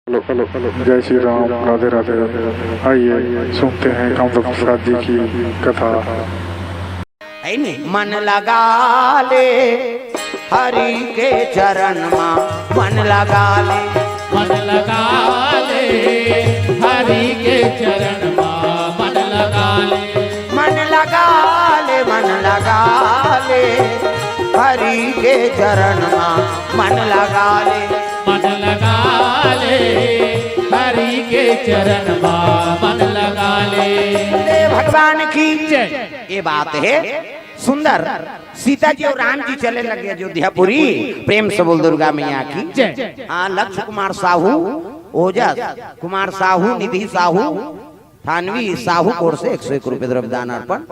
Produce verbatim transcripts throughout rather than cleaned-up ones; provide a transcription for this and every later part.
Hello, hello, hello. जय श्री राम, राधे राधे। आइए, सुनते हैं कामदेव प्रसाद जी की कथा। है नी? मन लगा ले हरि के चरण मा, मन लगा ले। मन लगा ले हरि के चरण मा, मन लगा ले। मन लगा ले, मन लगा ले हरि के चरण मा, मन लगा ले। मन लगा ले हरि के चरण मा, मन लगा ले। दे भगवान की जय। ये बात है सुंदर। सीता जी और राम जी चले लगे अयोध्यापुरी। प्रेम से बोल दुर्गा मैया की जय। हाँ, लक्ष्य कुमार साहू, ओजस कुमार साहू, निधि साहू, थानवी साहू कोर से एक सौ एक रुपये द्रव्य दान अर्पण,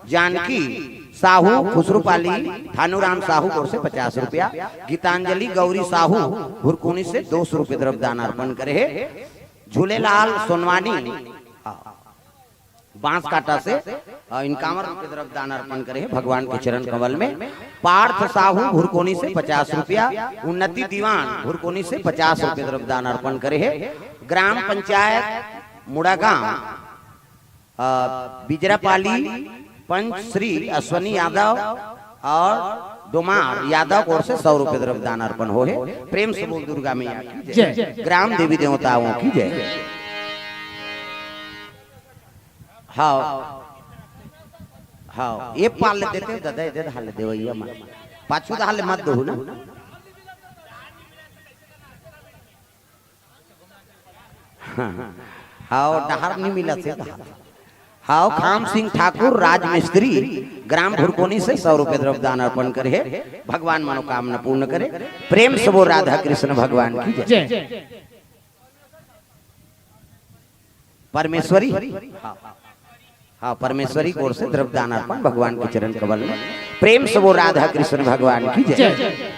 जानकी साहू, खुसरूपाली, थानूराम साहू कोर से पचास रुपया, गीतांजलि गौरी साहू हुरकुनी से दो सौ रुपये द्रव्य दान अर्पण करे हे। झूलेलाल सोनवानी, हाँ, बांसकाटा से, अ, इक्यावन रुपये द्रव्य दान अर्पण करे हे भगवान के चरण कमल में। पार्थ साहू हुरकुनी से पचास रुपया, उन्नति दीवान हुरकुनी से पचास रुपये द्रव्य दान अर्पण करे हे। ग्राम पंचायत मुड़ागांव, अ, बिजरापाली, पंच श्री अश्वनी यादव और डोमार यादव कोर से सौ रुपये द्रव्य दान अर्पण हो हे। प्रेम से बोल दुर्गा मैया की जय। जय। ग्राम देवी देवताओं की जय। हाँ, हाँ, ये पाल देते दादा, इधर हाल देवैया मा, पाछू दा हाल मत दो ना। हाँ, डहार नहीं मिला से डहार। हाँ, खाम सिंह ठाकुर, राजमिस्त्री, ग्राम भुरकोनी से सौ रुपये द्रव्य दान अर्पण करे हे। भगवान मनोकामना पूर्ण करे। प्रेम से बोल राधा कृष्ण भगवान की जय। जय। परमेश्वरी, हाँ, हाँ, परमेश्वरी कोर से द्रव्य दान अर्पण भगवान के चरण कमल में। प्रेम से बोल राधा कृष्ण भगवान की जय। जय।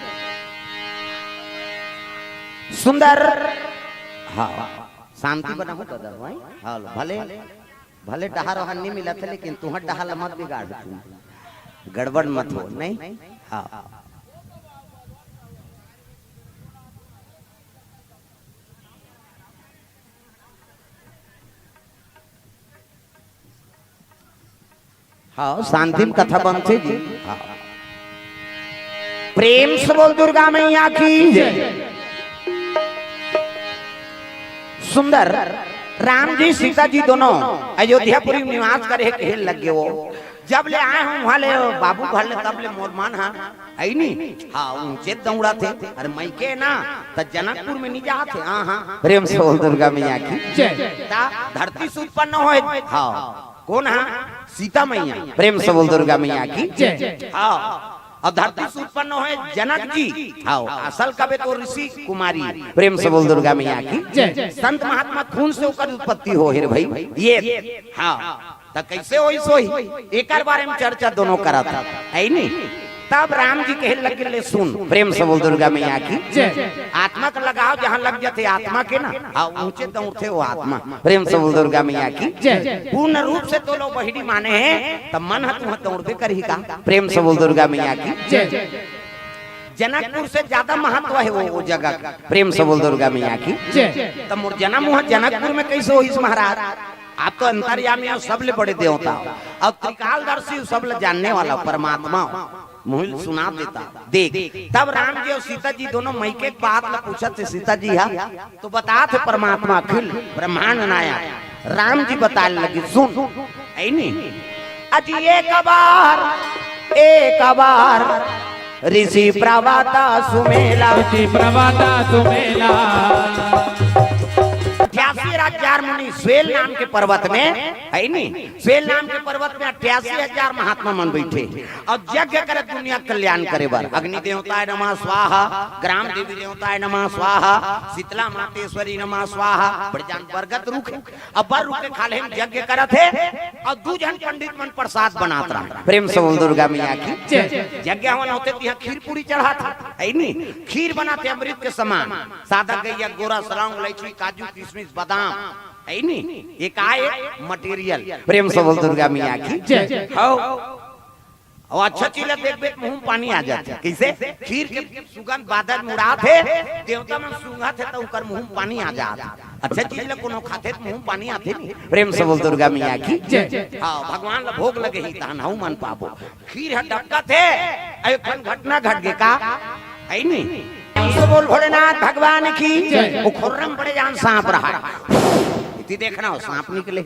सुंदर, हाँ, शांति बना हो दादा भाई। हाँ, भले, भले डहार वहार नहीं मिला थे, लेकिन तुहर डहार ला मत बिगाड़ तू, गड़बड़ मत हो, नहीं? हाँ। हाँ, शांति में कथा बनथे जी। हाँ। प्रेम से बोल दुर्गा मैया की जय। सुंदर, राम जी सीता जी दोनों अयोध्यापुरी में निवास करे हे, कहे लग गए वो। जब ले आए हूँ वहाँ ले बाबू घर ले, तब ले मोर मन हा, है नी? हाँ, ऊंचे दौड़ा थे। अरे मैं के ना, त जनकपुर में नहीं जाते। हाँ, हाँ, प्रेम से बोल दुर्गा मैया की जय। ता धरती से उत्पन्न होए। हाँ, कौन हा? सीता मैया। प्रेम से बोल दुर्गा मैया की जय। हाँ, और धरती से उत्पन्न होए जनक जी। हाँ, असल कबे तो ऋषि कुमारी। प्रेम से बोल दुर्गा मैया की जय। संत महात्मा खून से ओकर उत्पत्ति हो हे रे भाई। ये, हाँ, त कैसे होई सोई? एकर बारे में चर्चा दोनों करत हे, है नी? तब राम जी कहे लगे, ले सुन, प्रेम से बोल दुर्गा मैया की जय। आत्मा का लगाव जहाँ लग जाथे आत्मा के ना, हाँ, ऊंचे दौड़थे वो आत्मा। प्रेम से बोल दुर्गा मैया की जय। पूर्ण रूप से तो लोग बहिरी माने हे, तब मन ह तुह दौड़बे करही का? प्रेम से बोल दुर्गा मैया की जय। जनकपुर से ज्यादा महत्व हे वो, वो जगह का। प्रेम से बोल दुर्गा मैया की जय। तब मोर जनम हुआ जनकपुर में कैसे होइस महाराज? आप तो अंतर्यामी हो, सबले बड़े देवता हो, और त्रिकालदर्शी हो, सबले जानने वाला परमात्मा हो। मुहिल सुना देता। देख, तब राम जी और सीता जी दोनों मइके के बात ला पूछत हे, सीता जी हा तो बतात हे परमात्मा अखिल ब्रह्मांड नायक। राम जी बताए लगे, सुन, है नी? अजी एक बार, एक बार ऋषि प्रवता सुमेला। ऋषि प्रवता सुमेला। अठासी हजार मुनि स्वेल नाम के पर्वत में, है नी, स्वेल नाम के पर्वत में अठासी हजार महात्मा मन बैठे और यज्ञ करे दुनिया कल्याण करे बर। अग्नि देवताय नमः स्वाहा, ग्राम देवी देवताय नमः स्वाहा, शीतला मातेश्वरी नमः स्वाहा। बड़े जान बरगद रुख हे, अब्बर रुख के खाल्हे में यज्ञ करत हे और दू झन पंडित मन प्रसाद बनात रहा। प्रेम से बोल दुर्गा मैया की जय। यज्ञ हवन होथे तिहाँ खीर पूरी चढ़ात हे, है नी? खीर बनात हे अमृत के समान। सादा गैया, गोरा, सलौंग, इलायची, काजू, किशमिश, बादाम, है नी? ये का हे? मटेरियल। प्रेम से बोल दुर्गा मैया की जय। हो। अउ अच्छा चीज ला देखबे त मुंह म पानी आ जाथे। कइसे? खीर के सुगंध बादर म उड़ात हे, देवता मन सूंघत हे त ओकर मुंह म पानी आ जात हे। अच्छा चीज ला कोनो खाथे त मुंह म पानी आथे नी। प्रेम से बोल दुर्गा मैया की। जय। हाँ, भगवान ला भोग लगे ही तहन हऊ मन पाबो। खीर ह डबकत हे, अउ एक ठन घटना घट गे का? है नी? तो बोल भोलेनाथ भगवान की। जय। वो खोर्रम बड़े जान सांप रहा। इति देखना हो, सांप निकले।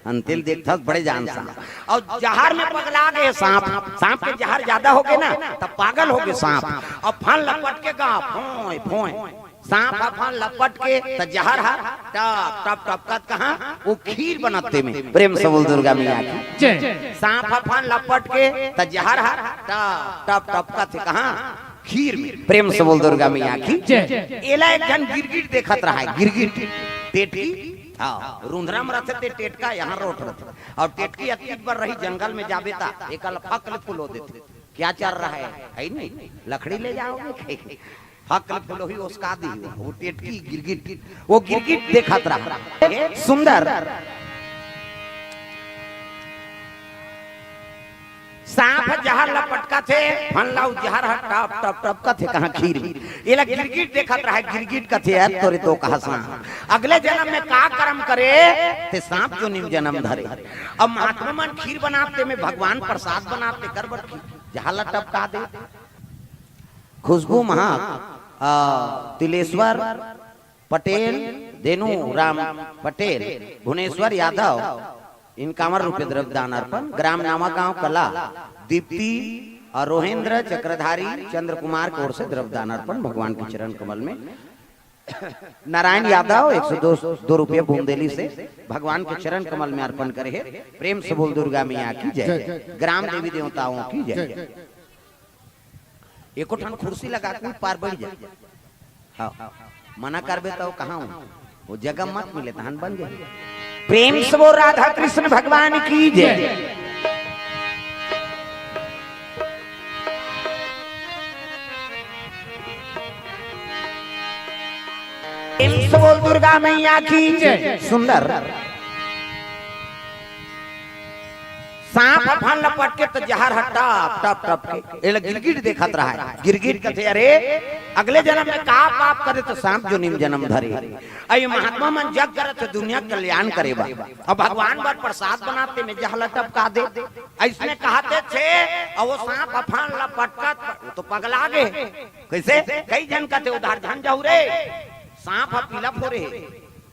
अंतिल देखथस बड़े जान सांप। अउ जहर में पगला गे सांप। सांप के जहर जादा हो गे ना, त पागल हो गे सांप। अउ फन लपट के गा, फोंय, फोंय। सांप ह फन लपट के, त जहर ह टप, टप, टपकत कहाँ? वो खीर बनत तेमे। प्रेम से बोल दुर्गा मैया की। जय। सांप ह फन लपट के, त जहर ह टप, टप, टपकत हे कहाँ? खीर में। प्रेम से बोल दुर्गा मैया की। जय। एला एक झन गिरगिट देखत रहा हे, गिरगिट। टेटकी, हाँ, रुंधरा म रथे ते टेटका, यहाँ रोट रथे। अउ टेटकी अतकी बर रही, जंगल में जाबे ता, एकर ला फक ले फुलो देथे। क्या चर रहा है? है नहीं? लकड़ी ले जाओगे? फक ले फुलो ही उसका दी। वो टेटकी गिरगिट, वो गिरगिट देखत रहा। सुंदर। सांप ह जहर ला पटकथे, फन ला उ जहर ह टप, टप, टपकथे कहाँ? खीर में। एला गिरगिट देखत रहा हे, गिरगिट कथे, "यार, तोरे तो कहा सांप। अगले जनम में का करम करे, ते सांप जोनी म जनम धरे।" अब महात्मा मन खीर बनात, तेमे भगवान प्रसाद बनात, तेकर बर खीर, जहर ला टपका दे। खुशबू महक, आ, तिलेश्वर पटेल, देनू राम पटेल, भुवनेश्वर यादव, इनकावन रुपये द्रव्य दान अर्पण, ग्राम नवागांव कला, दीप्ति और रोहेंद्र चक्रधारी चंद्र कुमार की ओर से द्रव्य दान अर्पण भगवान के चरण कमल में। नारायण यादव एक सौ दो, दो रुपये बूंदेली से भगवान के चरण कमल में अर्पण करे हे। प्रेम से बोल दुर्गा मैया की जय, जय। ग्राम देवी देवताओं की जय। जय। एको ठन कुर्सी लगा के पार बढ़ जा। हाँ, मना करबे त कहाँ हो? वो जगह मत मिले, तहन बन जाए। प्रेम से बोल राधा कृष्ण भगवान की जय। प्रेम से बोल दुर्गा मैया की जय। सुंदर। सांप ह फन लपट के त जहर ह टप, टप, टप के। एला गिरगिट देखत रहा हे। गिरगिट कथे, "अरे, अगले जनम में का पाप करे त सांप जोनी म जनम धरे।" अई महात्मा मन जग करत हे दुनिया कल्याण करे बर। अब भगवान बर प्रसाद बनाते में जहर ल टपका दे। अइसने कहत हे, अउ वो सांप ह फन लपटकत, वो तो पगला गे। कइसे? कई झन कथे, "उधार झन जाहू रे, सांप ह पीला फोरे हे।"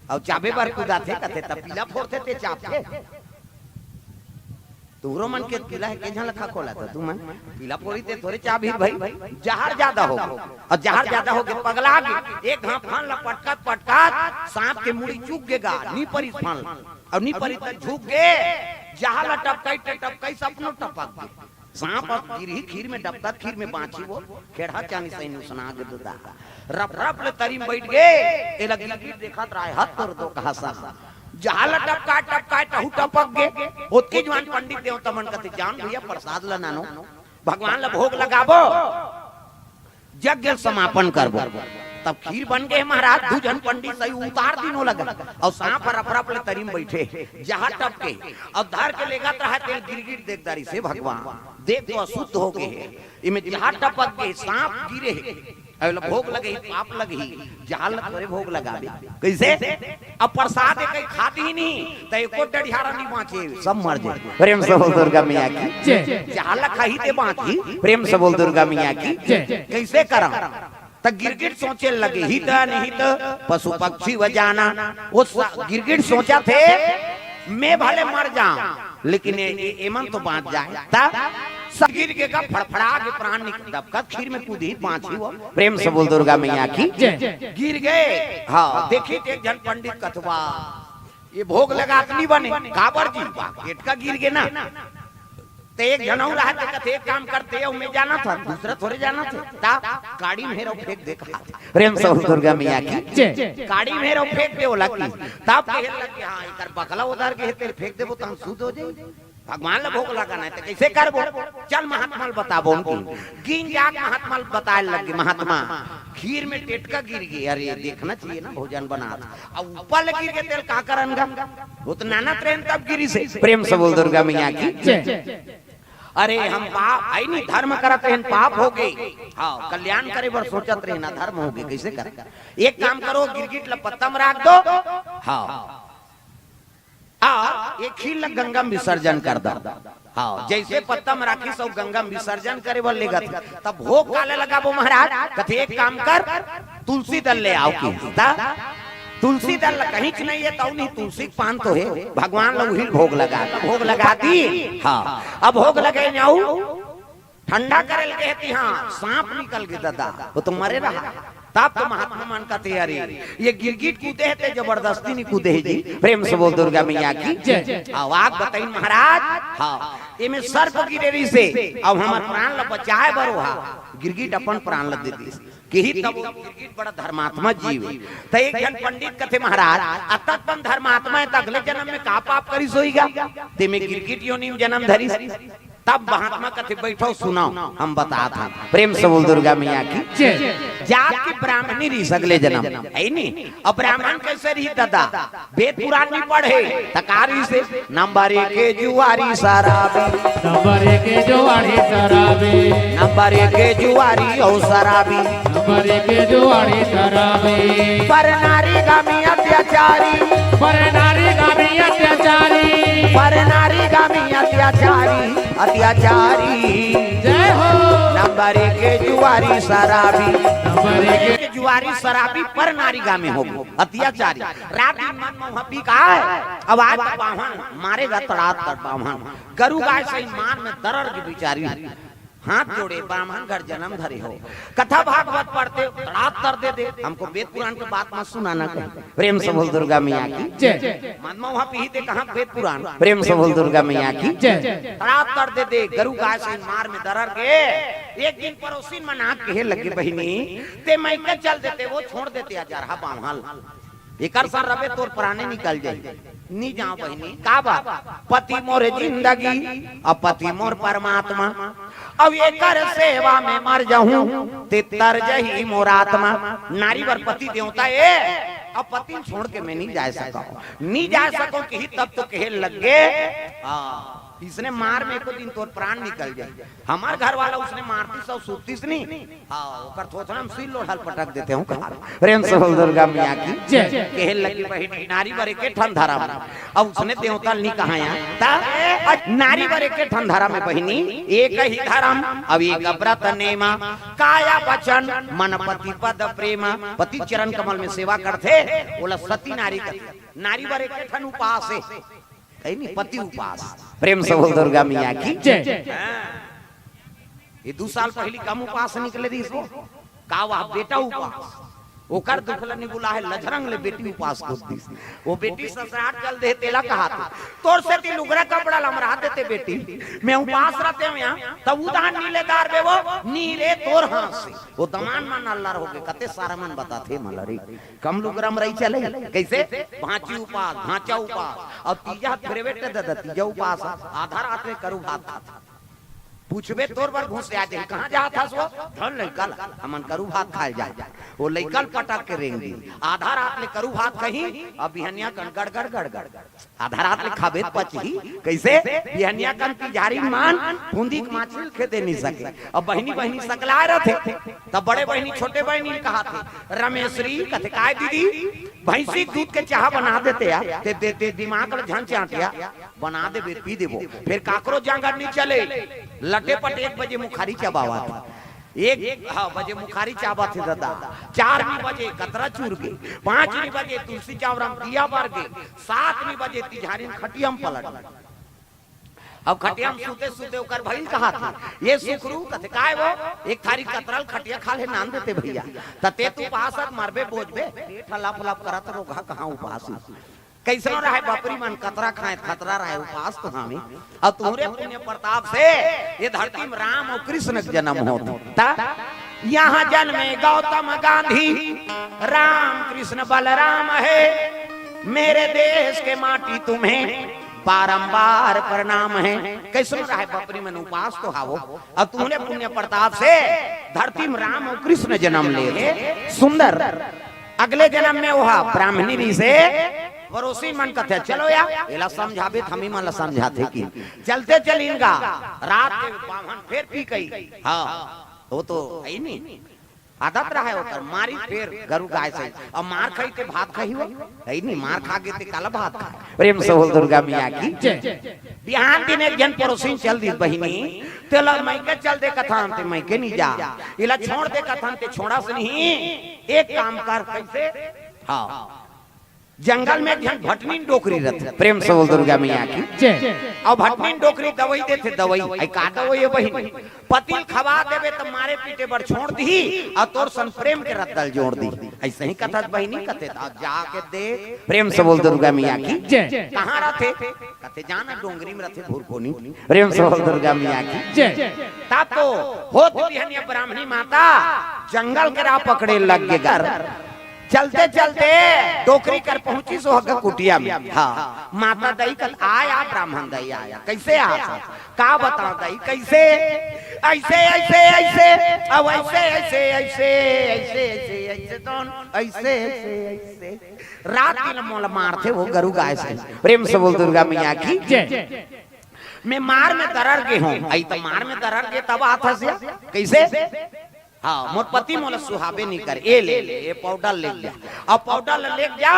अउ चाबे बर कुदाथे कथे, त पीला फोरथे ते चाबथे। तुहरो मन के पीला हे, के झन ल खखोला त तुमन पीला फोरी ते थोरे चाबही भाई, जहर जादा हो गे। अउ जहर जादा हो गे, पगला गे। एक घांव फन ल पटकत पटकत सांप के मुड़ी चुक गे गा, नी परिस फन ल। अउ नी परिस त झुक गे, जहर ल टपकाई टपकाई सपनो टपक गे। सांप अब गिरही खीर में, डबकत खीर में बांची वो, खेड़हा चानी सही नुसना गे ददा। रप रप ले तरी में बइठ गे, एला गिरगिट देखत रहा हे, हत तोर दो कहा सा। जहर ल टपकाय टपकाय तहू टपक गे। ओतके जुवान पंडित देवता मन कथे, "जान भैया, प्रसाद ल नानो, भगवान ल भोग लगाबो, यज्ञ ल समापन करबो।" तब खीर बन गे महाराज, दू झन पंडित सही उतार दिनो लगा, अउ सांप ह रप रप ले तरी में बइठे, जहर टपके, अउ धर के लेगत रहा तेला गिरगिट देख डारिस, "हे भगवान, देख तो अशुद्ध हो गे हे, इमे जहर टपक गे, सांप गिरे हे।" अउ एला भोग लगही, पाप लगही, जहर ल थोरे भोग लगाबे। कइसे? अब प्रसाद एक खा दिही नहीं, त एको डढ़ियारा नहीं बांचे, सब मर जाए। प्रेम से बोल दुर्गा मैया की। जय। जहर ल खाही ते बांचही, प्रेम से बोल दुर्गा मैया की। जय। कइसे करम? त गिरगिट सोचे लगे, हित अनहित पशु पक्षी व जाना। वो स-, गिरगिट सोचथे, "मैं भले मर जाऊं, लेकिन ए, ए, एमन तो बांच जाए।" त सब गिर गे का, फड़फड़ा के प्राण निकल, डबकत खीर में कूदही, बांची वो। प्रेम से बोल दुर्गा मैया की। जय। गिर गे। हाँ, देखी त एक झन पंडित कथवा, "ये भोग लगात नहीं बने।" "काबर जी?" "बा, पेट का गिर गे ना।" त एक झन अउ रहा, ते कथे, "एक काम करते, अउ मैं जानथंव, दूसरा थोरे जानथे।" त काड़ी में हेरव फेंक दे कहा। प्रेम से बोल दुर्गा मैया की। जय। काड़ी में हेरव फेंक दे ओला की। तब कहे लगे, "हाँ, एकर बकला उधर गे हे, तेला फेंक देबो, तहन शुद्ध हो जाई।" भगवान ल भोग लगाना हे, त कइसे करबो? चल महात्मा ल बताबो। गिन जाके महात्मा ल बताय लगे, "महात्मा, खीर में टेटका गिर गे, अरे देखना चाहिए ना, भोजन बनात हे। अउ ऊपर ले गिर गे, तेला का करन गा? वो तो नानत रहेन तब गिरिस हे।" प्रेम से बोल दुर्गा मैया की। जय। अरे हम पाप है नहीं, धर्म करत रहन, पाप हो गए। हाँ, कल्याण करे बर सोचत रहन, अधर्म हो गए, कैसे कर? एक काम करो, गिरगिट ल पत्ता में राख दो। हाँ, और एक खील ल गंगा में विसर्जन कर दो। हाँ, जैसे पत्ता में राखी सब गंगा में विसर्जन करे बर लेगत, तब भोग काले लगाबो महाराज? कथे एक काम कर, तुलसी दल ले आओ की। ता तुलसी दल कहीं नहीं है, तौ नहीं, तुलसी के पान तो है, भगवान ल उही ल भोग लगा, भोग लगा दी। हाँ, अब भोग लगे जाऊ, ठंडा करे लगे हती, हाँ, सांप निकल गए दादा, वो तो मरे रहा। तब तो महात्मा मन कथे, अरे, ये गिरगिट कूदे हे ते जबरदस्ती नहीं कूदे हे जी। प्रेम से बोल दुर्गा मैया की जय। हाँ, आग बताइन महाराज। हाँ, एमे सर्प गिरे रहिसे, अब हमर प्राण ल बचाए बर ओहा गिरगिट अपन प्राण ल दे दिस। किही तब वो गिरगिट बड़ा धर्मात्मा जीव हे। त एक झन पंडित कथे, महाराज, अतक कन धर्मात्मा हे, त अगले जन्म में का पाप करिस होही गा? तेमे गिरगिट योनि में जन्म धरिस। तब महात्मा कथे, बैठो, सुनाओ, हम बतात हन। प्रेम से बोल दुर्गा मैया की। जय। जात के ब्राह्मणी रहिस अगले जन्म, है नी? अब ब्राह्मण कैसे रही दादा? वेद पुराण नहीं पढ़े, त का रहिसे? नंबर एक के जुआरी शराबी। नंबर एक के जुआरी शराबी। नंबर एक के जुआरी अउ शराबी। नंबर एक के जुआरी शराबी। पर नारी गामी अत्याचारी। पर नारी गामी अत्याचारी। पर नारी गामी अत्याचारी, अत्याचारी। जय हो। नंबर एक के जुआरी शराबी। नंबर एक के जुआरी शराबी पर नारी गामी हो गई, अत्याचारी। रात दिन मन मउहा पी का है, अब आज तो बाम्हन मारेगा तड़ात तड़ बाम्हन। गरु गाय सही मार में दरर के बिचारी। हाथ जोड़े, ब्राह्मण घर जन्म धरे हो, कथा भागवत पढ़ते हो, तड़ात तर दे दे। हमको वेद पुराण के बात मत सुनाना कहीं। प्रेम से बोल दुर्गा मैया की जय। मन मउहा पीही ते कहाँ वेद पुराण। प्रेम से बोल दुर्गा मैया की जय। तड़ात तर दे दे, गरु गाय सही मार में दरर के। एक दिन पड़ोसिन मन आके कहे लगे, बहिनी, ते मइके चल देते, वो छोड़ देते, आ जा रहा बाम्हन ल। एकर संग रबे तोर प्राणे निकल जाई। नी जाओ बहिनी, का बात? पति मोर जिंदगी, अब पति मोर परमात्मा, अब एकर सेवा में मर जाहूं, ते तर जही मोर आत्मा। नारी बर पति देवता ए, अब पति ल छोड़ के मैं नी जा सकौं, नी जा सकौं किही तब तो कहे लग गे, हाँ, इसने मार में एको दिन तोर प्राण निकल जाई। हमर घर वाला उसने मारतिस अउ सुततिस नी। हाँ, ओकर थोथना में सिल लोढ़ा ल पटक देते हूँ कहा। प्रेम से बोल दुर्गा मैया की जय। कहे लगी बहिनी, नारी बर एके ठन धरम, अब उसने देवता ल नी कहा या। त आज नारी बर एके ठन धरम हे बहिनी, एक ही धरम, अब एक व्रत नेमा, काया वचन मन पति पद प्रेमा। पति चरण कमल में सेवा करथे, ओला सती नारी कथे। नारी बर एके ठन उपास हे, कहीं नहीं, पति उपास। प्रेम से बोल दुर्गा मैया की जय। हाँ। ये दू साल पहली कम उपास निकले रहिस वो। का वह बेटा उपास? ओकर दुख ल नी भुलाय हे, लझरंग ले बेटी उपास कर दिस। वो बेटी ससुराल चल दे, तेला कहाथे, तोर सेती लुगरा कपड़ा ल अमरा देते बेटी, मैं उपास रहते हूँ यहाँ, तब उधार नी ले दार बे वो, नी रे तोर हाथ से। वो दमान मन अल्लर हो गए, कते सारा मन बताथे मला रे। कम लुगरा म रही चले, कैसे? भांची उपास, भांचा उपास, अउ तीजा फेरे बेटे दादा, तीजा उपास, आधा रात ले करू भात खात। पूछबे तोर बर घुस आ जाही, कहाँ जात हस वो? धन लइका ल, हमन करू भात खाए जात। वो लइका ल पटक के रेंग दी, आधा रात ले करू भात खही, अब बिहनिया कन गड़ गड़ गड़ गड़। आधा रात ले खाबे त पचही, कैसे? बिहनिया कन तिजारी मान, फुंदी के माछी ल खेदे नी सके। अब बहिनी बहिनी सकलाए रथे, तब बड़े बहिनी छोटे बहिनी ल कहाथे, रमेश्वरी कथे, काय दीदी, भैंसी के दूध के चाह बना देते यार, ते, ते, ते दिमाग ल झन चाटिया, बना देबे, पी देबो, फिर काकरो जांगर नी चले, लटे पट एक बजे मुखारी चबावत। एक, हाँ, बजे मुखारी चाबत हे दादा, चार नी बजे कतरा चूर गे, पाँच नी बजे तुलसी चौरा म दिया बर गे, सात नी बजे तिझारी म खटिया म पलट। अब खटिया म सुते सुते ओकर भइल कहाथे, ये सुखरू कथे, काय वो, एक थारी कतरा ल खटिया खाल्हे नान देते भैया, त ते त उपास अस मरबे बोजबे, पेट ह लप लप करत, रोगहा कहाँ उपास हो। कैसनो रहे बपरी मन, कतरा खाए खतरा रहे, उपास तो हवे। अउ तुहरे पुण्य प्रताप से ये धरती म राम अउ कृष्ण के जन्म होत हे। त यहाँ जन्मे गौतम गांधी, राम कृष्ण बलराम हे, मेरे देश के माटी तुम्हें बारंबार प्रणाम हे। कैसनो रहे बपरी मन, उपास तो हावो। अउ तुहरे पुण्य प्रताप से धरती म राम अउ कृष्ण जन्म ले हे। सुंदर। अगले जन्म में ओहा ब्राह्मणी रहिसे, पड़ोसी मन कथे, "चलो यार, एला समझाबे, त हमी मन ला समझाथे कि।" चलते चलिन गा, रात के बाम्हन फेर पी कई। हाँ, वो तो है ही नहीं। आदत रहे ओकर, मारी फेर गरु गाय से। अब मार खाई ते भात खाही हो? है ही नहीं, मार खा के ते काला भात खाए। प्रेम से बोल दुर्गा मैया की। जय। बिहान दिन एक झन पड़ोसी चल दिस बहिनी, तेला मइके चल दे कथन ते मइके नहीं जा, एला छोड़ दे कथन ते छोड़स नहीं। एक काम कर, कैसे? हाँ, जंगल में एक झन भटनीन डोकरी रथे। प्रेम से बोल दुर्गा मैया की। जय। अउ भटनीन डोकरी दवई देथे, दवई। अई का दवई हे बहिनी? पति ल खवा देबे त मारे पीटे बर छोड़ दिही, अउ तोर सन प्रेम के रद्दा ल जोड़ दिही। अइसही कथस बहिनी, कथे त जाके देख। प्रेम से बोल दुर्गा मैया की। जय। कहाँ रथे? कथे जाना डोंगरी में रथे भुरकोनी। प्रेम से बोल दुर्गा मैया की। जय। तब तो होत बिहनिया ब्राह्मणी माता जंगल के राह पकड़े लग गे गा। चलते चलते डोकरी कर पहुंचिस ओ हग कुटिया में। हाँ, माता दई कथे, "आय आ ब्राह्मण दई, आय आ।" "कैसे आ?" "का बताओं दई, कैसे?" "ऐसे, ऐसे, ऐसे, अब ऐसे, ऐसे, ऐसे, ऐसे, ऐसे, ऐसे, दोन, ऐसे, ऐसे, ऐसे।" रात दिन मोला मारथे वो गरु गाय से। प्रेम से बोल दुर्गा मैया की। जय। मैं मार में दरर गे हों। अई त मार में दरर गे तब आथस या? कैसे? हाँ, मोर पति मोला सुहाबे नहीं करे। ए ले ले, ए पाउडर ले जा। अब पाउडर ले, ले जा।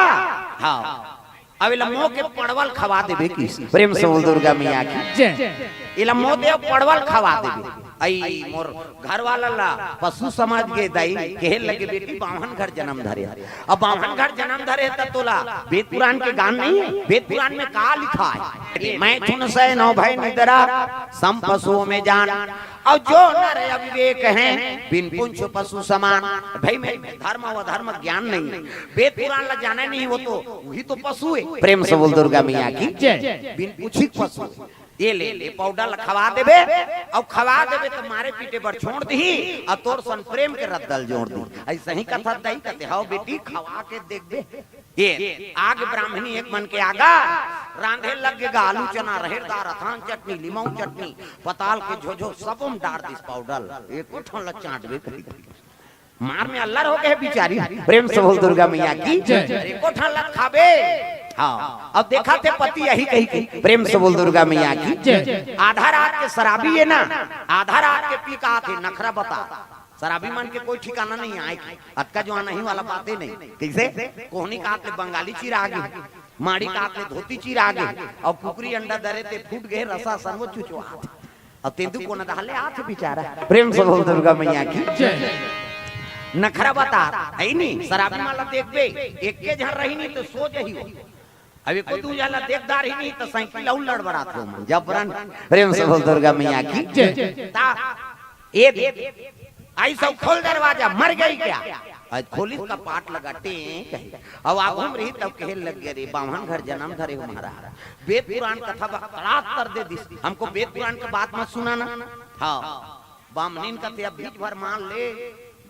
हाँ। अब एला मोह के पड़वल खवा देबे किस। प्रेम से बोल दुर्गा मैया की। जय। एला मोह दे पड़वल खवा देबे। अई मोर घर वाला ला पशु समझ के दई, कहे लगे, "बेटी, बाम्हन घर जन्म धरे।" अब बाम्हन घर जन्म धरे त तोला वेद पुराण के ज्ञान नहीं हे? वेद पुराण में का लिखा हे? "मैथुन शयनो भय निद्रा, सम पशुओं में जान। अउ जो नर अविवेक हे, बिन पूँछ पशु समान।" भाई, मैं धर्म अउ अधर्म ज्ञान नहीं हे। वेद पुराण ला जाने नहीं, वो तो, वही तो पशु हे। प्रेम से बोल दुर्गा मैया की। जय। बिन पूँछी के पशु। ए ले ले, पाउडर ला खवा देबे, अउ खवा देबे त मारे पीटे बर छोड़ दिही, अउ तोर सन प्रेम के रद्दा ल जोड़ दिही। अइसही कथस दई कथे, "हव बेटी, खवा के देखबे।" ए आगे ब्राह्मणी एक मन के आगा, रांधे लग गे गा आलू चना, रहेर दार, अथान चटनी, लिमऊ चटनी, पताल के झोझो, सबो म डार दिस पाउडर। एको ठन ला चाटबे करी। मार में अल्लर हो गे बिचारी। प्रेम से बोल दुर्गा मैया की। जय। एको ठन ला खाबे। हाँ, अब देखथे पति यही कही के। प्रेम से बोल दुर्गा मैया की। जय। आधा रात के शराबी हे ना, आधा रात के पी के आथे, नखरा बता। शराबी मन के कोई ठिकाना नहीं आय के। अतका जुआन नहीं वाला बाते नहीं। कैसे? कोहनी कात ले बंगाली चिरा गे, माड़ी कात ले धोती चिरा गे, अउ कुकरी अंडा दरे ते फूट गे, रसा सन वो चुचुआत। अउ तेंदू कोन डहर ले आथे बिचारा। प्रेम से बोल दुर्गा मैया की। जय। नखरा बता, हे नी? शराबी मन ला देखबे, एके झन रही नहीं त सो जही हो। अब एको दू झन ला देख डारही नहीं त साइकिल अउ लड़बड़ाथे मन। जबरन। प्रेम से बोल दुर्गा मैया की। जय। ता, ए दे, अइसे खोल दरवाजा, मर गई क्या? अउ खोलिस कपाट लगा, टें कही। अउ आगू म रही तब कहे लग गे, "रे, बाम्हन घर जन्म धरे हो महाराज। वेद पुराण कथा बकरात कर दे दिस। हमको वेद पुराण के बात मत सुनाना।" हाँ, बाम्हनिन कथे, "अब बीच भर मार ले,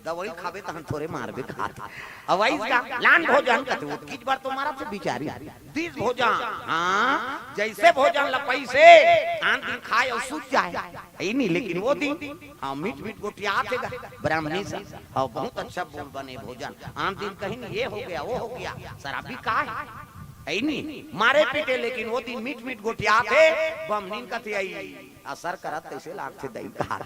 दवई खाबे तहन थोरे मारबे खात।" अउ अइस का लान भोजन कथे, "ओतकीच बर तो मारत हे बिचारी।" दिस भोजन, हाँ, जइसे भोजन ल पइसे, आन दिन खाय अउ सूत जाय। हे नी, लेकिन वो दिन, हाँ, मीठ मीठ गोठियाथे गा, ब्राह्मणी सन, हाँ, बहुत अच्छा बोल बने भोजन। आन दिन कहिन ये हो गया, वो हो गया, शराबी का हे? हे नी, मारे पीटे, लेकिन वो दिन मीठ मीठ गोठियाथे, बाम्हनिन कथे, "अई, असर करत तइसे लागथे दई कहात।"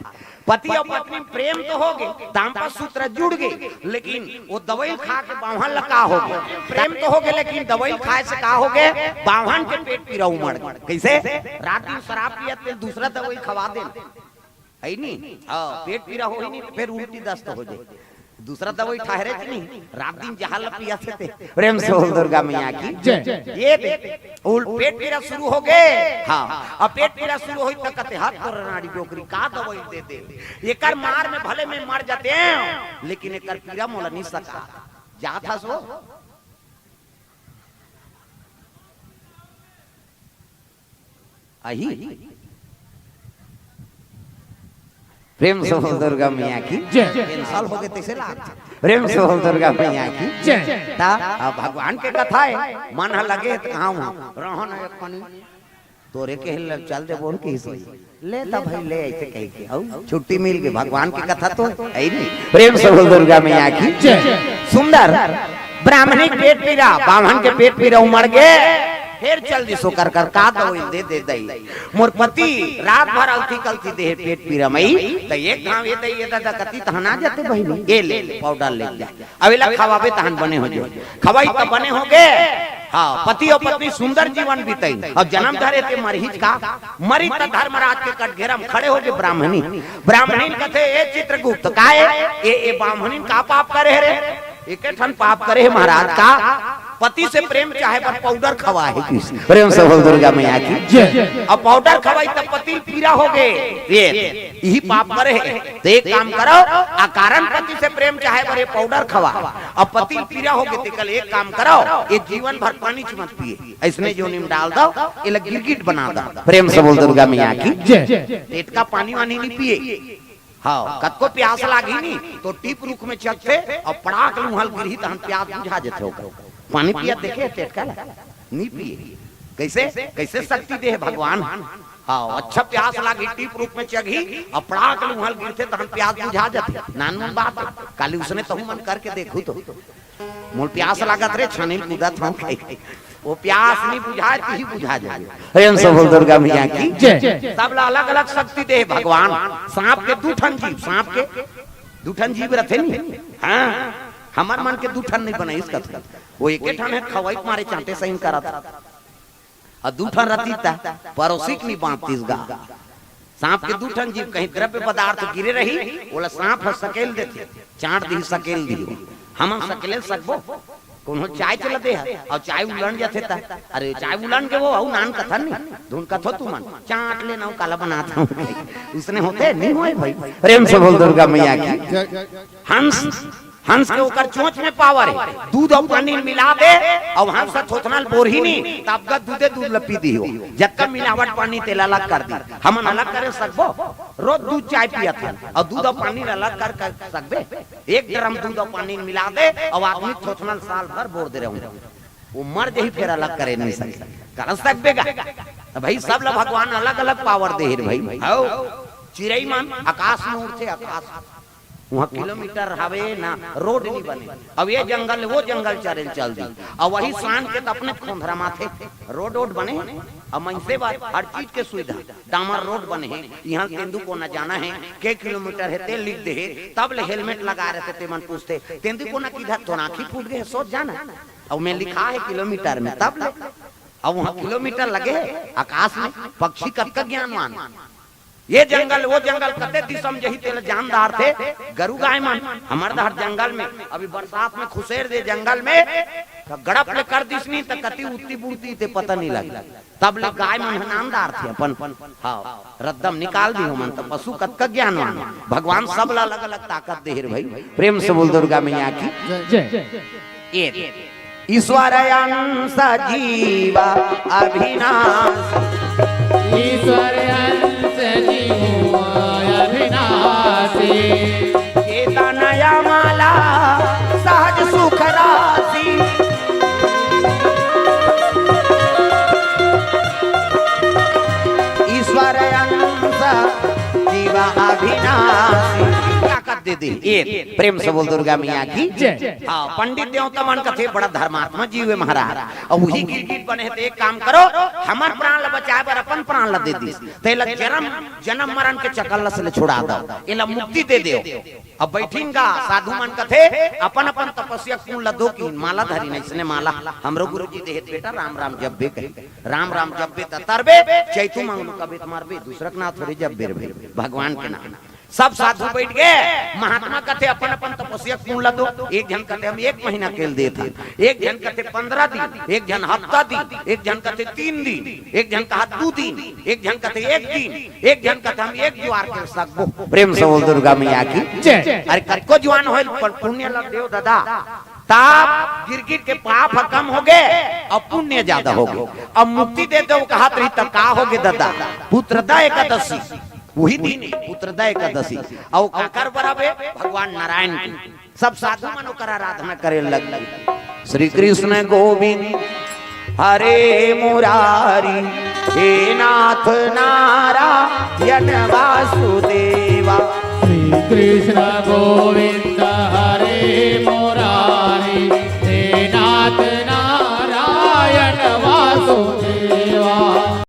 पति अउ पत्नी म प्रेम तो हो गे, दाम्पत्य सूत्र जुड़ गे, लेकिन वो दवई खा के बाम्हन ल का हो गे? प्रेम तो हो गे, लेकिन दवई खाय से का हो गे? बाम्हन के पेट पीरा उमड़ गे। कइसे? रात दिन शराब पियत ते दूसरा दवई खवा देन। हे नी? हाँ, पेट पीरा होही नहीं त फेर उल्टी दस्त हो जाय। दूसरा दवई ठहरे च नहीं, रात दिन जहर ल पियत हे ते। प्रेम से बोल दुर्गा मैया की। जय। ए दे, उल-, पेट पीरा शुरू हो गे। हाँ, अब पेट पीरा शुरू होही त कथे, "हत तोर नाड़ी डोकरी, का दवई दे दे? एकर मार में भले मैं मर जातेंव, लेकिन एकर पीरा मोला नहीं सका।" जात हस वो? आही। प्रेम से बोल दुर्गा मैया की। जय। Cancel हो गे तइसे लाग। प्रेम से बोल दुर्गा मैया की। जय। ता, अब भगवान के कथा हे, मन ह लगे त कहाँ हूँ, रहो ना एक कनी। तोरे कहे ल चल दे बोल के सोई। ले त भाई ले, अइसे कहि के। अउ छुट्टी मिल गे, भगवान के कथा तो हे ही नहीं। प्रेम से बोल दुर्गा मैया की। जय। सुंदर। ब्राह्मणी के पेट पीरा, बाम्हन के पेट पीरा उमड़ गे, फेर चल दिस ओकर कर, का दवई दे दे दई। मोर पति रात भर अलती कलती देहे पेट पीरा मई, त एक घांव ए दई ए ददा कती तहन आ जाते बहिनी, ए ले पाउडर ले जा, अब एला खवाबे तहन बने हो जाय। खवाई त बने हो गे। हाँ, पति अउ पत्नी सुंदर जीवन बिताई। अब जनम धरे ते मरहिच का, मरी त धर्मराज के कटघेरा म खड़े हो गे ब्राह्मणी। ब्राह्मणी कथे, ए चित्रगुप्त, काय ए, ए ब्राह्मणी का पाप करे रे? एके ठन पाप करे हे महाराज का, पति से प्रेम चाहे बर पाउडर खवाए हे किसी। प्रेम से बोल दुर्गा मैया की। जय। अब पाउडर खवाई त पति ल पीरा हो गे, ये इही पाप करे हे। त एक काम करो, अकारण पति से प्रेम चाहे बर ये पाउडर खवा, अब पति ल पीरा हो गे, तेकर ले एक काम करो, ये जीवन भर पानी च मत पिए, अइसने जोनी म डाल दव, एला गिरगिट बना दव। प्रेम से बोल दुर्गा मैया की। जय। टेटका पानी वानी नी पिए। हाँ, कतको प्यास लागही नी, त टीप रूख में चघथे अउ पड़ाक ले उहां ल गिरही, तहन प्यास बुझा जथे ओकर। पानी पिया देखे टेटका ला? नी पिए। कइसे, कइसे शक्ति दे हे भगवान? हाँ, अच्छा प्यास लागही, टीप रूख में चघही अउ पड़ाक ले उहां ल गिरथे, तहन प्यास बुझा जथे। नानमुन बात हे, काली उसने तहू मन करके देखहू तो। मोर प्यास लागत रे, छानी ल कूदत हंव कहि। ओ प्यास नी बुझाय, तिही बुझा जाय। प्रेम से बोल दुर्गा मैया की। जय। सब ला अलग-अलग शक्ति दे हे भगवान। सांप के दू ठन जीभ, सांप के दू ठन जीभ रथे नी। हाँ, हमर मन के दू ठन नी बनइस कथे। ओ एके ठन हे, खवई के मारे चांटे सही म करत। अउ दू ठन रतिस त परोसी के नी बांटतिस गा। सांप के दू ठन जीभ, कहीं द्रव्य पदार्थ गिरे रही, ओला सांप ह सकेल देथे, चांट दिही, सकेल दिही। हमन सकेले सकबो? कोनो चाय चला दे ह, अउ चाय उलंड जाथे त, अरे चाय उलंड गे वो, अउ नान कथन नी, धुन कथो तुमन, चांट ले ना, काला बनात हंव। उसने होथे? नी होय भई। प्रेम से बोल दुर्गा मैया की। हंस हंस के ओकर चोंच में पावर हे, दूध अउ पानी मिला दे, अउ हंस ह थोथना ल बोरही नी, तब गा दूधे दूध ल पी दिही। जतका मिलावट पानी तेला अलग कर दी, हमन अलग करे सकबो? रोज दूध चाय पियत हन, अउ दूध अउ पानी ल अलग कर, कर सकबे? एक ड्रम दूध अउ पानी मिला दे, अउ आदमी थोथना ल साल भर बोर दे रहूं, वो मर जही, फेर अलग करे नी सके। कर सकबे गा? त भई सब ल भगवान अलग अलग पावर दे हे रे भई। हव, चिरई मन आकाश में उड़थे, आकाश में। उहां किलोमीटर हवे ना, रोड नी बने। अब ये जंगल ले वो जंगल चरे ल चल दी, अउ वही सांझ के त अपने खोंधरा माथे। रोड वोड बने हे, अब मनसे बर हर चीज के सुविधा, डामर रोड बने हे। इहां तेंदू कोना जाना हे, के किलोमीटर हे ते लिख दे हे, तब ले हेलमेट लगा रथे, ते मन पूछथे, "तेंदू कोना किधर? तोर आंखी फूट गे हे, सोच जाना।" अउ में लिखा हे किलोमीटर में, तब ले। अब उहां किलोमीटर लगे हे, आकाश में, पक्षी कतका ज्ञानवान। ये जंगल, वो जंगल, कते दिशा म जही तेला जान डारथे। गरु गाय मन, हमर डहर जंगल में, अभी बरसात में खुसेर दे जंगल में, त गड़प ले कर दिस नी, त कती उत्ती बुड़ती ते पता नी लगे। तब ले गाय मन ह नान डारथे अपन, हाँ, रद्दा म निकाल दिही ओमन, त पशु कतका ज्ञानवान, भगवान सब ला अलग-अलग ताकत दे हे रे भई। प्रेम से बोल दुर्गा मैया की। जय। ये ईश्वर अंश जीव अविनाश। ईश्वर अंश जीव अविनाशी। चेतन अमल सहज सुख राशि। ईश्वर अंश जीव अविनाशी। ताकत दे दे। ये प्रेम से बोल दुर्गा मैया की। जय। हाँ, पंडित देवता मन कथे बड़ा धर्मात्मा जीव हे महाराज। अउ उही गिरगिट बने हे, त एक काम करो, हमर प्राण ल बचाए बर अपन प्राण ल दे दिस। त एला जरम, जनम मरन के चकल्लस ले छुड़ा दव, एला मुक्ति दे देव। अब बइठिन गा, साधु मन कथे, अपन अपन तपस्या के पुन ल दो किहिन, माला धरिन, अइसने माला हमरो गुरुजी देहे त बेटा, राम राम जपबे कहे, राम राम जपबे त तरबे, चैतू मंगलू कबे त मरबे, दूसरा के नाव थोरे जपबे रे भई, भगवान के नाव। सब साधु बइठ गे। महात्मा कथे अपन अपन तपस्या के पुन ल दो। एक झन कथे हम एक महीना के ल देत हन, एक झन कथे पंद्रह दिन, एक झन हफ्ता दिन, एक झन कथे तीन दिन, एक झन कहा दू दिन, एक झन कथे एक दिन, एक झन कथे हम एक जुआर के सकबो। प्रेम से बोल दुर्गा मैया की। जय। अरे कतको जुआन होय, पर पुण्य ल देव ददा, तब गिरगिट के पाप ह कम होगे अउ पुण्य जादा होगे। अब मुक्ति दे देव कहत रही त का होगे ददा? पुत्रदा एकादशी, उही दिन पुत्रदा एकादशी। अउ काकर बर हवे? भगवान नारायण के। सब साधु मन ओकर आराधना करे लग गे। श्री कृष्ण गोविंद हरे मुरारी, हे नाथ नारायण वासुदेवा। श्री कृष्ण गोविंद हरे मुरारी, हे बात